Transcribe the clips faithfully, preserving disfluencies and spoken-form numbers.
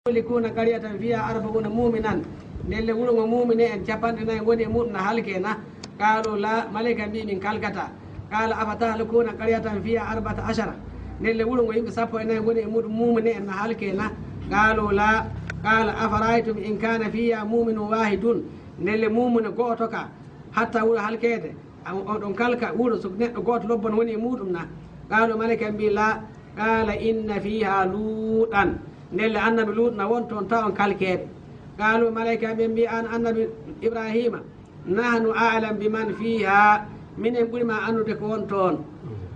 تهلكون قرية فيها أربعون مؤمنا. Ndelle wuro ngo muumina'en cappanɗe nayi ngoni e muuɗum na halkee na? قالوا لا. Maleyka mbi'i, min kalkataa. قال أفتهلكون قرية فيها أربعة عشر. Ndelle wuro ngo yimɓe sappo e nayi ngoni e muuɗum muumina'en na halkee na? قالوا لا. قال أفرأيتم إن كان فيها مؤمن واحد. Ndelle muumune go'oto ka, hatta wuro halkeede, a, oɗon kalka wuro so neɗɗo gooto lobbo no woni e muuɗum na? قالوا, maleyka en mbi'i, لا. قال إن فيها لوطا. Ndelle annabi Luuɗu na won toon, ta' on kalkeeɓe. قالوا, maleyka en ɓe mbi'i, an annabi Ibraahiima, نحن أعلم بمن فيها. Minen ɓuri ma anndude ko won toon.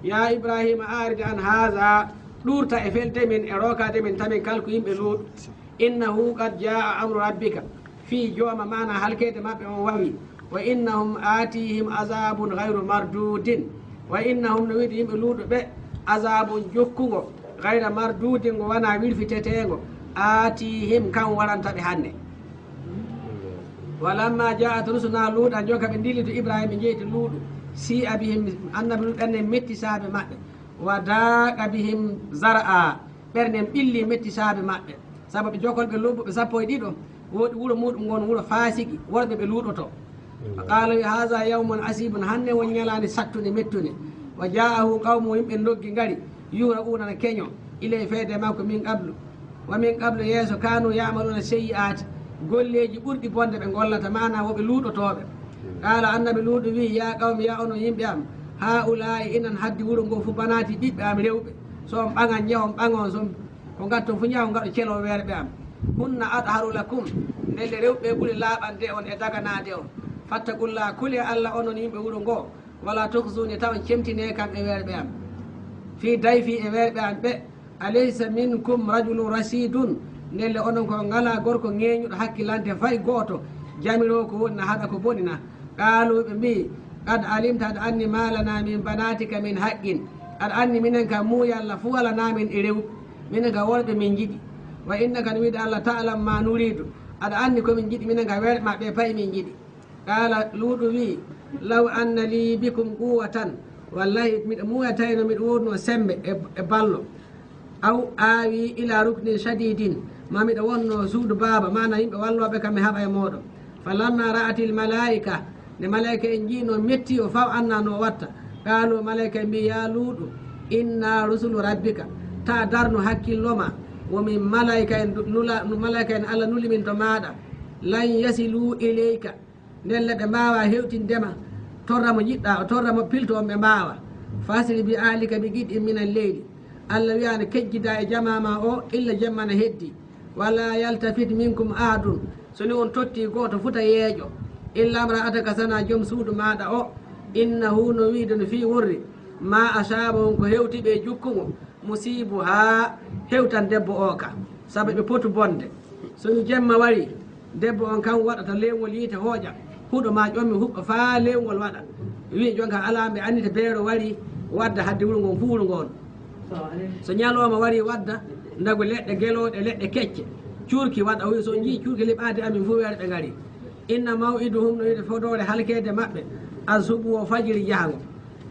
يا إبراهيم أعرض عن هذا. Ɗuurta e felde min e rookaade min ta' min kalku yimɓe Luuɗu. إنه قد جاء أمر ربك. Fii jooma maa na halkeede maɓɓe on warii. وإنهم آتيهم عذاب غير مردود. وإنهم, no wi'i yimɓe Luuɗu ɓe, عذاب jokkungo, غير مردود, ngo wanaa wirfitetengo, آتيهم, kan waranta ɓe hannde. ولما جاءت رسلنا لوطا, jonka ɓe ndilli to Ibraahiima, ɓe njehi to Luuɗu, سيء بهم, annabi Luuɗu en metti saabe maɓɓe. وضاق بهم ذرعا, ɓerɗe ɓen ɓilli metti saabe maɓɓe. Sabu ɓe jokkolɓe lobbuɓe sappo e ɗiɗo, wooɗi wuro muuɗum ngon wuro faasiki, worɓe ɓe luuɗoto. فقال, هذا يوم عصيب, hannde woni nyalaande sattunde mettunde. وجاءه قومه, yimɓe ndoggi ngari, يهرعون, na kenyo, إليه, fewde e makko, من قبل. ومن قبل, yeeso, كانوا يعملون السيئات, golleeji ɓurɗi bonde ɓe ngollata, maanaa wo ɓe luuɗotooɓe. قال, annabi Luuɗu wi'i, يا قوم, yaa onon yimɓe am, هؤلاء, inan haddi wuro ngo fuu, بناتي, ɓiɓɓe am rewɓe. So on ɓaŋan, njahon ɓaŋon, so on ko ngatton fuu, njahon ngaɗon celon weerɓe am. هن أطهر لكم, ndelle rewɓe ɓuri laaɓande on e daganaade on. فاتقوا الله, kulee Alla onon yimɓe wuro ngo. ولا تخزوني, ta' on cemtinee kam e weerɓe am. في ضيفي, e weerɓe am ɓe. أليس منكم رجل رشيد, ndelle onon ko on ngalaa gorko ŋeenyuɗo hakkilante fay gooto, jamiroowo ko woni na haɗa ko boni na? قالوا, ɓe mbi'i, قد علمت, aɗa anndi, ما لنا من بناتك من حق, aɗa anndi minen kam muuyalla fuu alanaa min e rewɓe, minen kam worɓe min njiɗi. وإنك, no wi'ude Alla, تعلم ما نريد, aɗa anndi ko min njiɗi, minen kam weerɓe maa ɓe pay min njiɗi. قال, Luuɗu wi'i, لو أن لي بكم قوة, wallaahi miɗo muuya tawi no miɗo woodunoo semmbe e, e ballo. أو آوي إلى ركن شديد, maa miɗo wonnoo suudu baaba, maanaa yimɓe wallooɓe kam, mi haɓa e mooɗon. فلما رأت الملائكة, nde maleyka en nji'inoo metti o faa annaa no o watta. قالوا, maleyka en mbi'i, يا لوط, إنا رسل ربك, taa darnu hakkillo maa, wo min maleyka en nula-, maleyka en Alla nuli min to maaɗa. لن يصلوا إليك, ndelle ɓe mbaawaa hewtinde ma, torra mo njiɗɗaa, torra mo pilto on, ɓe mbaawaa. فأسر بأهلك بقطع من الليل, Alla wi'aano kejjidaa e jamaa maa o, illa jemma na heddii. ولا يلتفت منكم أحد, so ni on tottii gooto fuu ta yeeƴo. إلا امرأتك, sanaa jom suudu maaɗa o. إنه, no wi'ude no fii worri, ما أصاب, won ko hewti ɓe e jukkungo, مصيبها, hewtan debbo o ka. Sabu ɓe potu bonde. So ni jemma warii, debbo on kan waɗata lewngol yiite hooƴa huɗo maa ƴommi huɓɓa faa lewngol waɗa. Wi'i jonka alaa mbe anndita beero warii wadda hadde wuro ngon fuu wuro ngon. So nyalooma warii wadda, ndagu leɗɗe gelooɗe, leɗɗe kecce. Cuurki waɗa, o wi'i so on nji'i cuurki liɓaade amin fuu weere ɓe ngarii. إن موعدهم, no wi'ude fodoore halkeede maɓɓe, الصبح, wo fajiri jahango.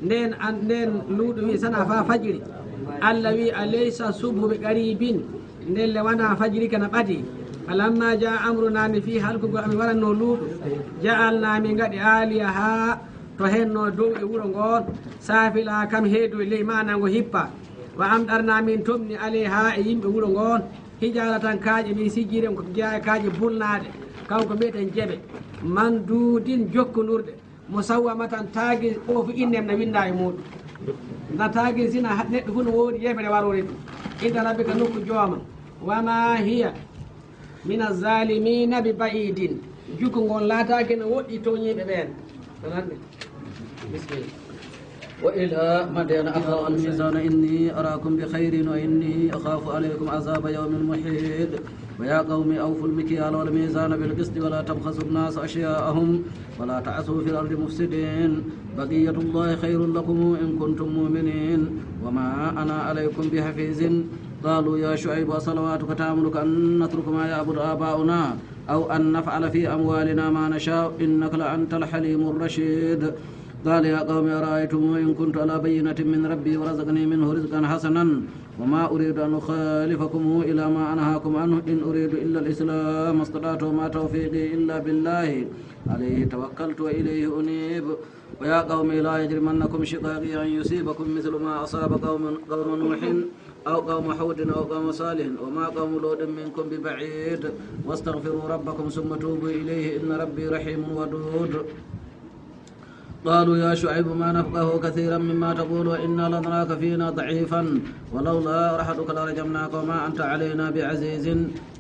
Ndeen an-, ndeen Luuɗu wi'i sanaa faa fajiri. Alla wi'i, أليس الصبح بقريب, ndelle wanaa fajiri ka na ɓadii. فلما جاء أمرنا, nde fii halkugol amin warannoo Luuɗu, جعلنا, min ngaɗi, عاليها, to hennoo dow e wuro ngoon, سافلها, kam heedoo ley, maanaa ngo hippaa. وأمطرنا, min toɓni, عليها, e yimɓe wuro ngoon, حجارة, kaaƴe, من سجيل, ko jeyaa e kaaƴe bulnaaɗe, kanko mbi'eten jebe, منضود, jokkondurɗe, مسومة, taagiri, ɗo fuu inne am na winndaa e muuɗum. Na taagiri, sina ha-, neɗɗo fuu no woodi yeɓre waroore ɗum. عند ربك, nokku jooma. وما هي من الظالمين ببعيد. Jukku ngon laataaki no woɗɗi tooñiiɓe ɓeen. Nananɓe. Bismillah. وإلى مدين أخاهم شعيبا. الميزان إني أراكم بخير وإني أخاف عليكم عذاب يوم محيط. ويا قوم أوفوا المكيال والميزان بالقسط ولا تبخسوا الناس أشياءهم ولا تعثوا في الأرض مفسدين. بقية الله خير لكم إن كنتم مؤمنين. وما أنا عليكم بحفيظ. قالوا يا شعيب أصلواتك تأمرك أن نترك ما يعبد آباؤنا أو أن نفعل في أموالنا ما نشاء إنك لأنت الحليم الرشيد. قال يا قوم أرأيتم إن كنت على بينة من ربي ورزقني منه رزقا حسنا وما أريد أن أخالفكم إلى ما أنهاكم عنه، إن أريد إلا الإصلاح ما استطعت وما توفيقي إلا بالله عليه توكلت وإليه أنيب. ويا قوم لا يجرمنكم شقاقي أن يصيبكم مثل ما أصاب قوم، قوم نوح أو قوم هود أو قوم صالح وما قوم لوط منكم ببعيد واستغفروا ربكم ثم توبوا إليه إن ربي رحيم ودود. قالوا يا شعيب ما نفقه كثيرا مما تقول وإنا لنراك فينا ضعيفا ولولا رهطك لرجمناك وما أنت علينا بعزيز.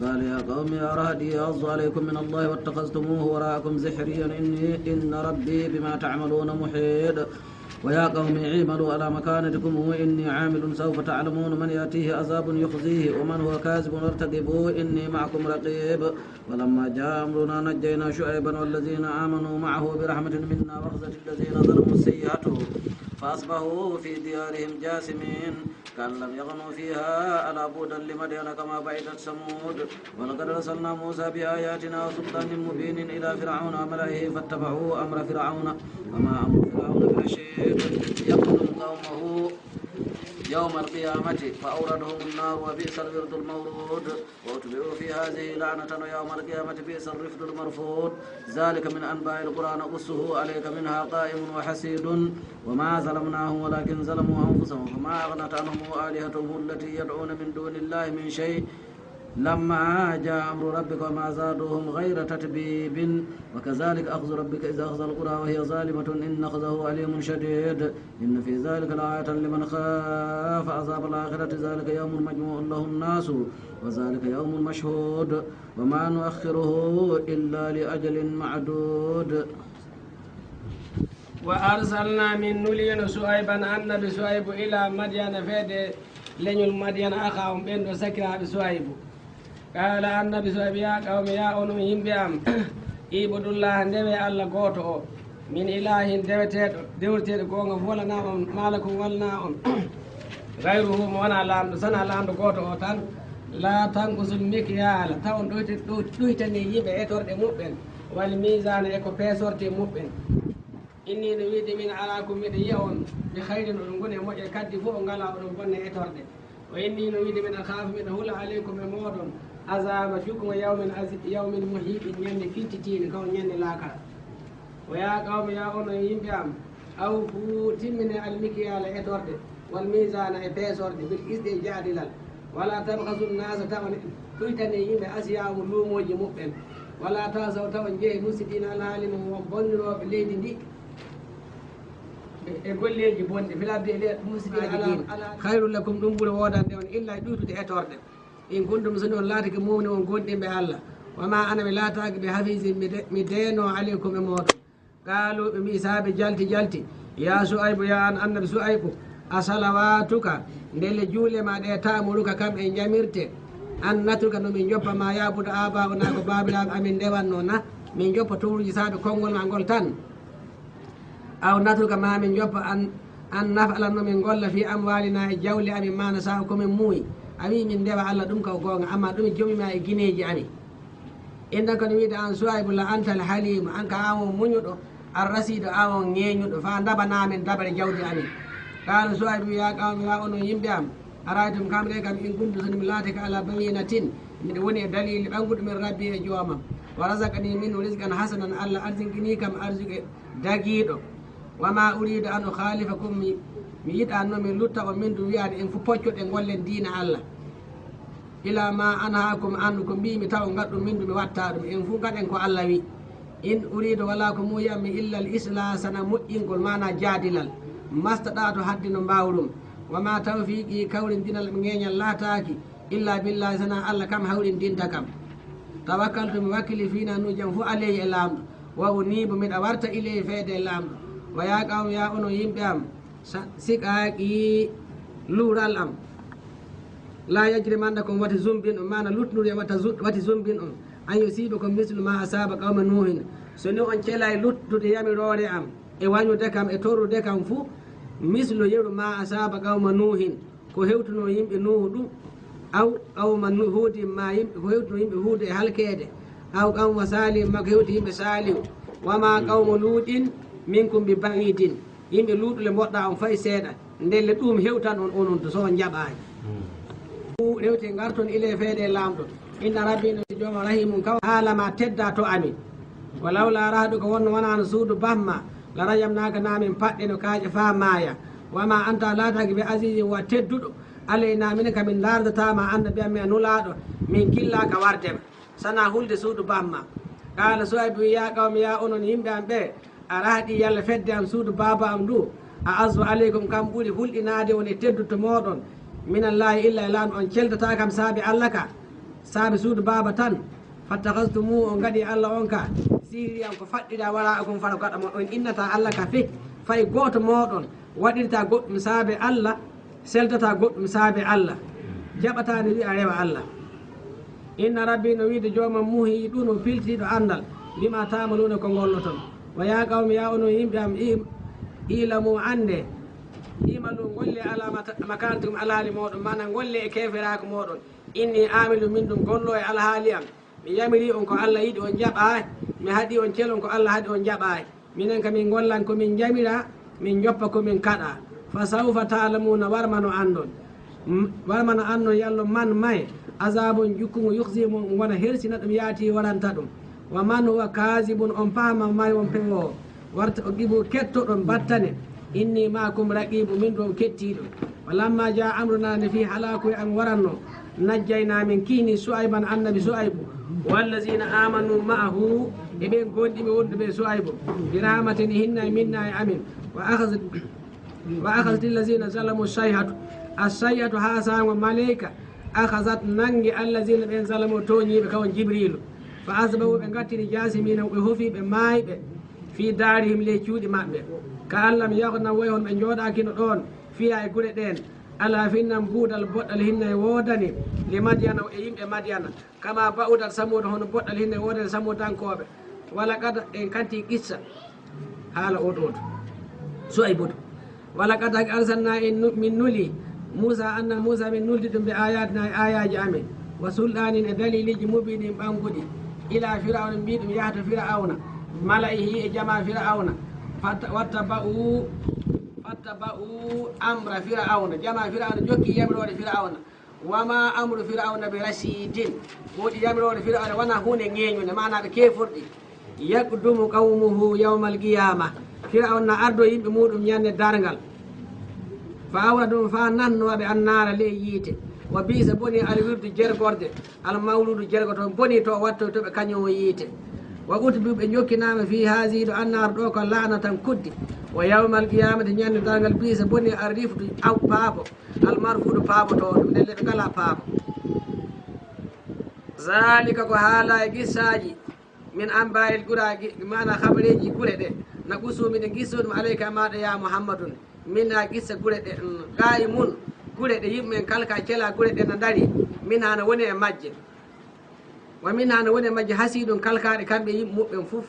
قال يا قوم يا رهطي أعز عليكم من الله واتخذتموه وراءكم ظهريا إني، إن ربي بما تعملون محيط. ويا قوم اعملوا على مكانتكم إني عامل سوف تعلمون من يأتيه عذاب يخزيه ومن هو كاذب وارتقبوا إني معكم رقيب. ولما جاء أمرنا نجينا شعيبا والذين آمنوا معه برحمة منا وأخذت الذين ظلموا السيئة فأصبحوا في ديارهم جاثمين. كأن لم يغنوا فيها ألا بعدا لمدين كما بعدت ثمود. ولقد أرسلنا موسى بآياتنا وسلطان مبين إلى فرعون وملئه فاتبعوا أمر فرعون وما أمر فرعون برشيد. يقتل قومه يوم القيامة فأوردهم النار وبئس الورد المورود. وأتبعوا في هذه لعنة ويوم القيامة بئس الرفد المرفود. ذلك من أنباء القرى نقصه عليك منها قائم وحصيد. وما ظلمناهم ولكن ظلموا أنفسهم فما أغنت عنهم آلهتهم التي يدعون من دون الله من شيء لما جاء أمر ربك وما زادوهم غير تتبيب. وكذلك أخذ ربك إذا أخذ القرى وهي ظالمة إن أخذه أليم شديد. إن في ذلك لآية لمن خاف عذاب الآخرة ذلك يوم مجموع له الناس وذلك يوم مشهود وما نؤخره إلا لأجل معدود. Wa arsalnaa, min nulii no Su'ayban, annabi Su'aybu, ilaa Madyana, fewde lenyol Madyana, akhaahum, ɓen ɗon sakiraaɓe Su'aybu. Qaala, annabi Su'aybu, yaa qawmi, yaa onon yimɓe am, i'budullaaha, ndewee Alla gooto o, min ilaahin, deweteeɗo, dewreteeɗo goonga fuu walanaa on, maa lakum walanaa on, ghayruhu, mo wanaa Laamɗo, sanaa Laamɗo gooto o tan. Laa tanqusul mikyaala, taa on ɗoyta-, ɗoy-, ɗoytanii yimɓe etorɗe muɓɓen, wal miizaana, e ko peesortee muɓɓen. Innii, no wiide, min araakum, miɗo yi'a on, bi khayrin, oɗon ngoni e moƴƴere, kaddi fuu on ngalaa, oɗon mbonna etorɗe. Wa innii, no wiide, min akhaafu, miɗo hula, alaykum, e mooɗon, azaaba, jukkungo, yawmin azi-, yawmin muhiiqin, ñannde fittitiinde, ka woni ñannde laakara. Wa yaa qawmi, yaa onon yimɓe am, awfuu, timminee, al mikyaala, etorɗe, wal miizaana, e peesorɗe, bil qisti, e jaadilal. Walaa tabkhasu nnaasa, taa on ɗoytanii yimɓe, asyaa'ahum, luumooji muɓɓen. Walaa ta'saw, taa on njehee, mufsidiina, alhaali mon won bonnirooɓe leydi ndi e golleeji bonɗi, fil ardi, e leydi, mufsidiina, alaa, alaa, khayrun lakum, ɗum ɓuri woodande on, illa e ɗuytude etorɗe. In kuntum, so ni on laatike, mu'miniina, on goonɗinɓe Alla. Wa maa ana, mi laataaki, bi hafiizin, mi de-, mi deenoowo, alaykum, e mooɗon. Qaaluu, ɓe mbi'i, saabe jalti jalti, yaa Su'aybu, yaa an annabi Su'aybu, asalawaatuka, ndelle juulɗe maa ɗe, ta'muruka, kam e njamirte, an natruka, no min njoppa, maa ya'budu aabaa'unaa, ko baabiraaɓe amin ndewannoo na? Min njoppa towruuji saabe konngol maa ngol tan? Aw natruka, maa min njoppa, an, an naf'ala, no min ngolla, fii amwaalinaa, e jawle amin, maa nasaa'u, ko min muuyi? A wi'i min ndewa Alla, ɗum ka o goonga, ammaa ɗume njoomi maa e gineeji amin? Innaka, no wiide an Su'aybu, la antal haliimu, an ka an won munyuɗo, ar-rasiidu, an won ŋeeñuɗo, faa ndabanaa min dabare jawdi amin. Qaala Su'aybu, yaa qawmi, yaa onon yimɓe am, ara'aytum, kaalɗee kam, in kuntu, so mi laatike, alaa bayyinatin, miɗo woni e daliili ɓannguɗo, min Rabbii, e Joomam, wa razaqanii minhu rizqan hasanan, Alla arzikinii kam arsuke dagiiɗo. Wa maa uriidu an ukhaalifakum, mi, mi yiɗaano mi lutta on, min ɗum wi'aani en fuu poccoɗen ngollen diina Alla. Ilaa maa anhaakum anhu, ko mbiimi taa on ngaɗu ɗum, min ɗum mi watta ɗum. En fuu ngaɗen ko Alla wi'i. In uriidu, walaa ko muuyi am mi, illa al-islaaha, sana moƴƴingol, maanaa jaadilal. Mastaɗa'tu, hadde no mbaawrumi. Wa maa tawfiiqii, kawrindinal am e ŋeeñal laataaki, illaa billaahi, sana Alla kam hawrindinta kam. Tawakkaltu, mi wakkili, fii nanuuji am fuu, alayhi, e Laamɗo. Wa uniibu, miɗa warta, ilayhi, fewde e Laamɗo. Wa yaa qawmi, yaa onon yimɓe am, sa-, siqaaqi, luural am. Laa yajrimannakum, wata zumbin on, maanaa lutndu ndun wata zu-, wata zumbin on. An yusiibakum mislu maa asaaba qawma Nuuhin. So ni on celay luttude yamiroore am e wanyude kam e torrude kam fuu, mislu yeru maa asaaba qawma Nuuhin. Ko hewtunoo yimɓe Nuuhu ɗum, aw qawma Nu-, Huudin, maa yimɓe, ko hewtunoo yimɓe Huudu e halkeede, aw qawma Saalihin, maa ko hewti yimɓe Saalihu, wa maa qawmu Luuɗin minkum bi ba'iidin, yimɓe Luuɗu le mboɗɗaa on fay seeɗa, ndelle ɗum hewtan on onon to so on njaɓaani. Rewti ngarton ilee feede Laamɗo. Inna rabbii no jooma rahiimun kaw. Haala maa teddaa to amin. Wa lawlaa rahduka wonno wanaano suudu bammaa. La rajamnaaka na min paɗɗeno kaaƴe faa maaya. Wa maa anta a laataaki bi aziizin wa tedduɗo. Alaynaa minen ka min ndaardataa ma annabi amin a nulaaɗo. Min killaaka warde ma. Sanaa hulde suudu bammaa. Qaala Su'aybu wi'i yaa qawmi yaa onon yimɓe am ɓee. A rahdi yalla fedde am suudu baaba am ndu. A azzu aleykum kam ɓuri hulɗinaade on e teddude to mooɗon. Minallaahi illa e Laamɗo on celtataa kam saabe Alla ka. Saabe suudu baaba tan. Fattakhaztumuuhu on ngaɗi Alla on ka. Sihiri am ko faɗɗida wara'akum faro gaɗa mon on innataa Alla ka fih. Fay gooto mooɗon waɗirtaa goɗɗum saabe Alla. Seltataa goɗɗum saabe Alla, jaɓataani wi'a rewa Alla. Inna rabbii no wiide joomam muhiiɗun o piltiiɗo anndal, bimaa taamaluuna ko ngolloton. Wa yaa qawmi yaa onon yimɓe am, i'lamu anndee, i'malu ngollee alaa makaanatikum alhaali mooɗon, maanaa ngollee e keeferaaku mooɗon. Innii aamilun min ɗum golloo e alhaali am. Mi yamirii on ko Alla yiɗi on njaɓaay, mi haɗii on celon ko Alla haɗi on njaɓaay. Minen ka min ngollan ko min njamiraa, min njoppa ko min kaɗaa. Fa sawfa ta'lamuuna warma no anndon. Warma no anndon yallo man maye azaabun jukkungo yukhzihim on wona hersina ɗum yaatii waranta ɗum. Wa man huwa kaazibun on pahma maye on pewoowo. Warta o qibu kettoɗon battane. Innii ma'akum raqiibu min ɗum kettiiɗo. Wa lammaa jaa'a amrunaa nde fii halaaku e am waranno. Najjaynaa min kiinii Su'ayban annabi Su'aybu. Wallaziina aamanuu ma'ahu e ɓeen goonɗinɓe wonduɓe e Su'aybu. Bi rahmatin e hinnaye minna e amin. Wa akhazat wa akhazati allaziina zalamu sayhatu. As sayhatu haasaango maleyka. Akhazat nanngi allaziina ɓeen zalamu tooñiiɓe kawon Jibriilu. Fa asbahu ɓe ngattiri jaasimiina ɓe hofi ɓe maayɓe. Fii daarihim ley cuuɗi maɓɓe. Ka allam yaghnaw way hono ɓe njooɗaakino ɗoon. Fiihaa e gure ɗeen. Alaa finnan buudal boɗɗal hinna e woodani. Li madyana e yimɓe madyana. Kama ba'udat samuuda hono boɗɗal hinna e woodani samuudankooɓe. Wala qad en kantii qissa. Haala oɗo oɗo. Su'aybu. Wala qad arsalnaa en min nuli. Muusa anna muusa min nuldi ɗum bi aayaatinaa e aayaaji amin. Wa sulɗaanin e daliiliiji mubiinin ɓannguɗi. Ilaa firawna mbiiɗum yaha to firawna. Mala'ihi e jamaa firawna. Wattaba'u amra firawna jamaa firawna jokki yamiroore firawna. Wa maa amru firawna bi rasiidin. Woodi yamiroore firawna wonaa huunde ŋeeñunde maanaa ɓe keeforɗi. Yaqdumu qawmuhu yawmal qiyaama. Firawna na ardo yimɓe muuɗum ñande darngal. Fa awradahum faa nannoo ɓe annaara ley yiite. Wa bi'sa bonii alwirdu jergorde. Almawruudu jergoto bonii to o wattoyto ɓe kañum o yiite. Wa utbi'u ɓe njokkinaama fii haazihi ɗo annaara ɗo ko la'natan kuddi. Wa yawmal qiyaamati ñande darngal bi'sa bonii alrifdu aw paabo. Almarfuudu paabotooɗo nden le ɓe ngalaa paabo. Zaalika ko haala e qissaaji. Min ambaa'il qura maanaa habareeji gure ɗe. Naqussu miɗen qissoo ɗum alayka e maaɗa yaa Muhammadun. Minhaa qissa gure ɗe. Qaa'imun gure ɗe yimɓe men kalkaa celaa gure ɗe na ndarii. Minhaa na woni e majje. Wa minhaa na woni e majje hasiidun kalkaaɗe kamɓe yimɓe muɓɓen fuf.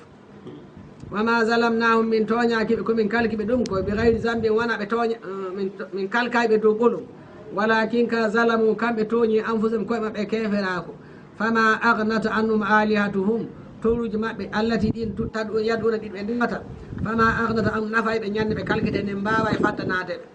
Wa maa zalamnaahum min tooñaaki ɓe ko min kalki ɓe ɗum ko bi gayri zambin wonaa ɓe tooña min kalkaay ɓe dow ɓolum. Walaakin ka zalamu kamɓe tooñi anfusahum ko'e maɓɓe e keeferaaku. Famaa aghnat anhum aalihatuhum towruuji maɓɓe allati ɗin yad'uuna ɗi ɓe ndimata. Famaa aghnat anhum nafaay ɓe ñande ɓe kalkete nden mbaawaay faddanaade ɓe.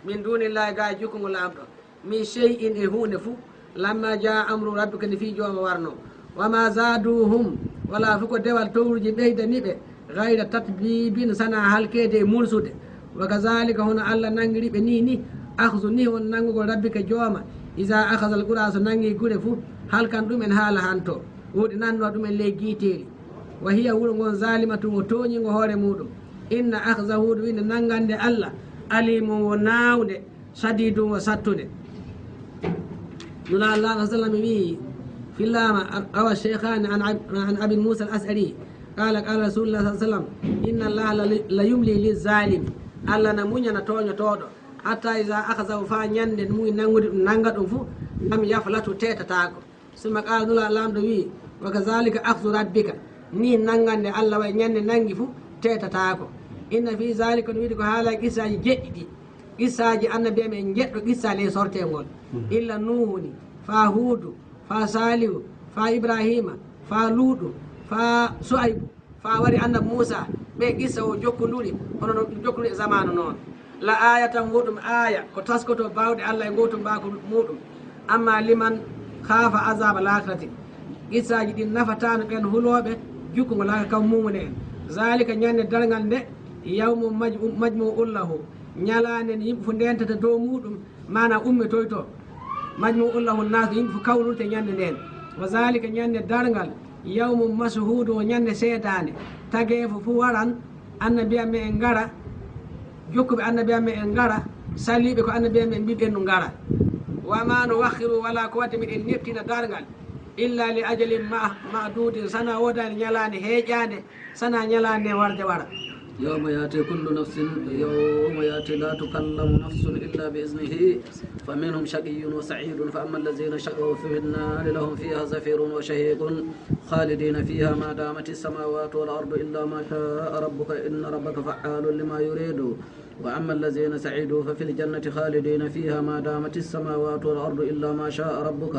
Min duunillaahi gaa e jukkungo Laamɗo. Min shay'in e huunde fuu. Lammaa jaa'a amru rabbika nde fii jooma warnoo. Wa maa zaaduuhum walaa fuu ko dewal towruuji ɓeydani ɓe. Gayra tatbiibin sanaa halkeede e mursude. Wa kazaalika hono Alla nanngiri ɓe nii ni. Akhzu nii won nanngugol rabbika jooma. Izaa akhazal quraa so nanngii gure fuu. Halkan ɗum'en haa lahantoo. Woodi nannoo ɗum'en ley giiteeli. Wa hiya wuro ngon zaalimatun wo tooñiingo hoore muuɗum. Inna akhzahu ɗum wi'nde nanngande Alla. Aliimun wo naawnde. Sadiidun wo sattunde. Nulaaɗo Laaɗo sallam wi'i fillaama rawa sheykhaani an abi muusa al as'ari. Qaala qaala rasuulullah sallam inna allaha la yumli li zaalimi. Alla na muñana tooñotooɗo. Hatta iza akhazahu faa ñande muñi nanngude ɗum nannga ɗum fu lam yaflatu teetataako. Summa qaala nulaaɗo laamɗo wi'i wa kazaalika akhzu rabbika. Nii nanngande Alla wa'i ñande nanngi fu teetataako. Inna fii zaalika no wi'de ko haala e qissaaji jeɗɗi ɗi. Qissaaji annabi en en njeɗɗo qissa ley sortee ngol. Illa nuuhu ni faa huudu faa saalihu faa ibraahiima faa luuɗu faa su'aybu faa wari annabi muusa. Ɓee qissa o jokkunduri hono no ɗum jokkunduri e zamaanu noon. La aayatan wo ɗum aaya ko taskotoo baawɗe Alla e ngootumbaaku muuɗum. Ammaa liman khaafa azaaba laakhirati, qissaaji ɗin nafataano ɓen hulooɓe jukkungo laakara kan muumina'en. Zaalika, ñande darngal nde, yawmun maj-, majmu'un lahu, ñalaande nde yimɓe fuu ndeentata dow muuɗum, maanaa ummitoytoo. Majmu'un lahu nnaas, yimɓe fuu kawritoyta ñande ndeen. Wa zaalika, ñande darngal, yawmun mashhuudun, wo ñande seedaande. Tageefo fuu waran, annabi'en me'en ngara, jokkuɓe annabi'en me'en ngara, saliiɓe ko annabi'en me'en mbi'i ɓen ɗum ngara. Wa maa nu'akhkhiruhu, walaa ko waɗi miɗen neɓtina darngal, illaa li ajalin ma-, ma'duudin, sanaa woodaani ñalaande heƴaande, sanaa ñalaande nden warde wara. يوم يأتي كل نفس، يوم يأتي لا تكلم نفس إلا بإذنه، فمنهم شقي وسعيد، فأما الذين شقوا في النار لهم فيها زفير وشهيق، خالدين فيها ما دامت السماوات والأرض إلا ما شاء ربك، إن ربك فعال لما يريد. وأما الذين سعدوا ففي الجنة خالدين فيها ما دامت السماوات والأرض إلا ما شاء ربك،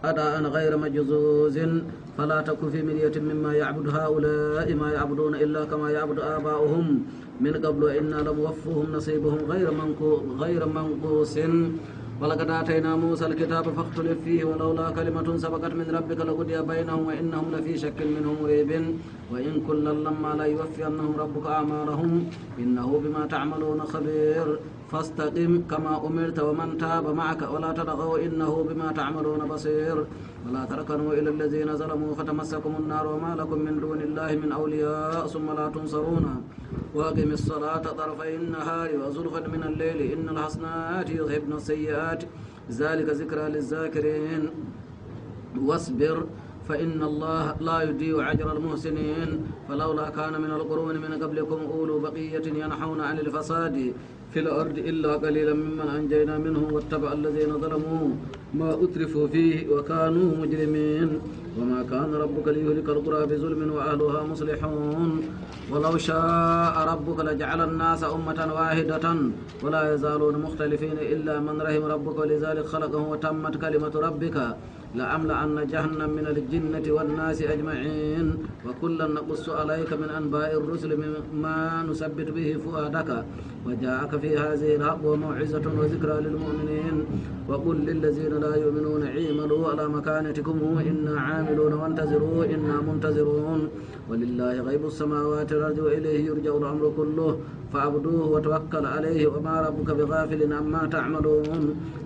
عطاء غير مجذوذ، فلا تك في مرية مما يعبد هؤلاء، ما يعبدون إلا كما يعبد آباؤهم من قبل، وإنا لموفوهم نصيبهم غير منقو-، غير منقوص. ولقد آتينا موسى الكتاب فاختلف فيه ولولا كلمة سبقت من ربك لقضي بينهم وإنهم لفي شك منه مريب. وإن كلا لما ليوفينهم ربك أعمالهم إنه بما تعملون خبير. فاستقم كما أمرت ومن تاب معك ولا تطغوا إنه بما تعملون بصير. ولا تركنوا إلى الذين ظلموا فتمسكم النار وما لكم من دون الله من أولياء ثم لا تنصرون. وأقم الصلاة طرفي النهار وزلفا من الليل إن الحسنات يذهبن السيئات ذلك ذكرى للذاكرين. واصبر فإن الله لا يضيع أجر المحسنين. فلولا كان من القرون من قبلكم أولو بقية ينهون عن الفساد في الأرض إلا قليلا ممن أنجينا منهم واتبع الذين ظلموا ما أترفوا فيه وكانوا مجرمين. وما كان ربك ليهلك القرى بظلم وأهلها مصلحون. ولو شاء ربك لجعل الناس أمة واحدة ولا يزالون مختلفين إلا من رحم ربك ولذلك خلقهم وتمت كلمة ربك لأملأن جهنم من الجنة والناس أجمعين. وكلا نقص عليك من أنباء الرسل ما نثبت به فؤادك وجاءك في هذه الحق وموعظة وذكرى للمؤمنين. وقل للذين لا يؤمنون اعملوا على مكانتكم إنا عاملون وانتظروا إنا منتظرون. ولله غيب السماوات والأرض وإليه يرجع الأمر كله فاعبدوه وتوكل عليه وما ربك بغافل عما تعملون.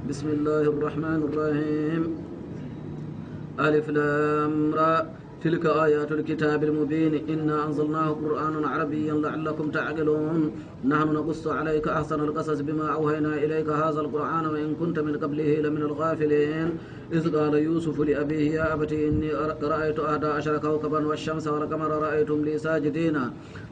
بسم الله الرحمن الرحيم. ألف لام را. تلك آيات الكتاب المبين. إنا أنزلناه قرآنا عربيا لعلكم تعقلون. نحن نقص عليك أحسن القصص بما أوحينا إليك هذا القرآن وإن كنت من قبله لمن الغافلين. إذ قال يوسف لأبيه يا أبت إني رأيت أحد عشر كوكبا والشمس والقمر رأيتهم لي ساجدين.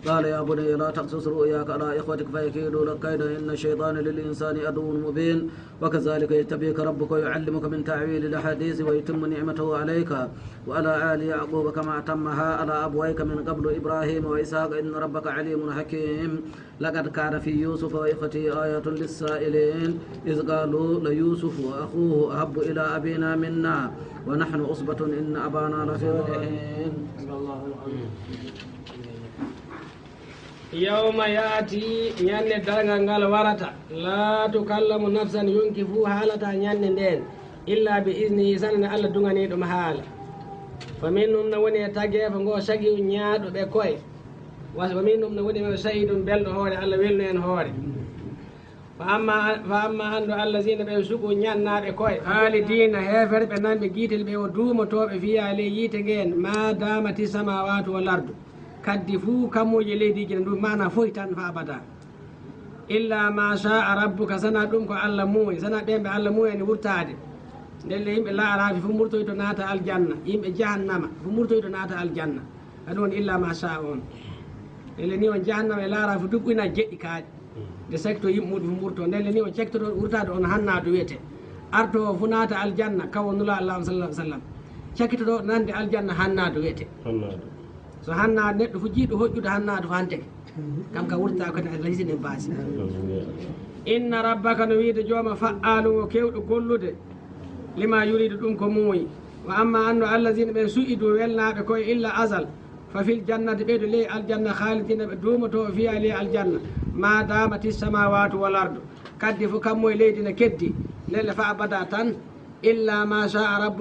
قال يا بني لا تقصص رؤياك على إخوتك فيكيدوا لك كيدا إن الشيطان للإنسان عدو مبين. وكذلك يجتبيك ربك ويعلمك من تأويل الأحاديث ويتم نعمته عليك وعلى آل يعقوب كما أتمها على أبويك من قبل إبراهيم وإسحاق إن ربك عليم حكيم. لقد كان في يوسف وإخوته آيات للسائلين إذ قالوا ليوسف وأخوه أحب إلى أبينا منا ونحن عصبة إن أبانا لفي ضلال. Yawma ya'ti, ñande darngal ngal warata, laa tukallamu nafsun, yonki fuu haalataa ñande ndeen, illaa bi iznihi, sanaa nde Alla duŋanii ɗum haala. Fa minhum, no woni e tageefo ngo, shaqiyun, ñaaɗuɓe ko'e. Wa, wa minhum, no woni e maɓɓe sa'idun, belɗo hoore, Alla welnu en hoore. Fa amma, fa amma anndu allaziina ɓen suɓu ñannaaɓe ko'e. Haalidiina heeferɓe nanɓe giite ɓe wo duumotooɓe fiihaa ley yiite ngeen maa daamati samaawaatu wal ardu. Kaddi fuu kammuuje leydiiji na ndu maanaa foy tan faa abadaa. Illaa maa shaa rabbuka, sanaa ɗum ko Alla muuyi, sanaa ɓeen ɓe Alla muuyani wurtaade. Ndelle yimɓe laaraafi fuu murtoyto naata aljanna, yimɓe jahannama fuu murtoyto naata aljanna. Haɗum woni illaa maa shaa on. Ndelle ni on jahannama e laaraafi duɓɓi na jeɗɗi kaaƴe. Nde sekto yimɓe muɗum fu murto. Ndelle ni on cektoto wurtaade on hannaadu wiyete. Artoowo fu naata aljanna, kawo nulaaɗo Laamɗo sallallahu alaihi wasallam. Cektoto nande aljanna hannaadu wiyete. Hannaadu. So hannaadu neɗɗo fu jiiɗo hoƴƴude hannaadu fu hanteke. Kam ka wurtaa ko ne resinen baasi. Inna rabbaka no wiide jooma fa'aalun wo keewɗo gollude. Lima yuriidu ɗum ko muuyi. Wa amma anno allaziina ɓen su'idu welnaaɓe ko'e illa azal. Fa fil jannati, ɓeydo ley aljanna, khaalidiina, ɓe duumotoo fiihaa ley aljanna, maa daamati samaawaatu wal ardu, kaddi fu kammu e leydi na keddi, ndelle fa abada tan, إلا ما شاء ربك.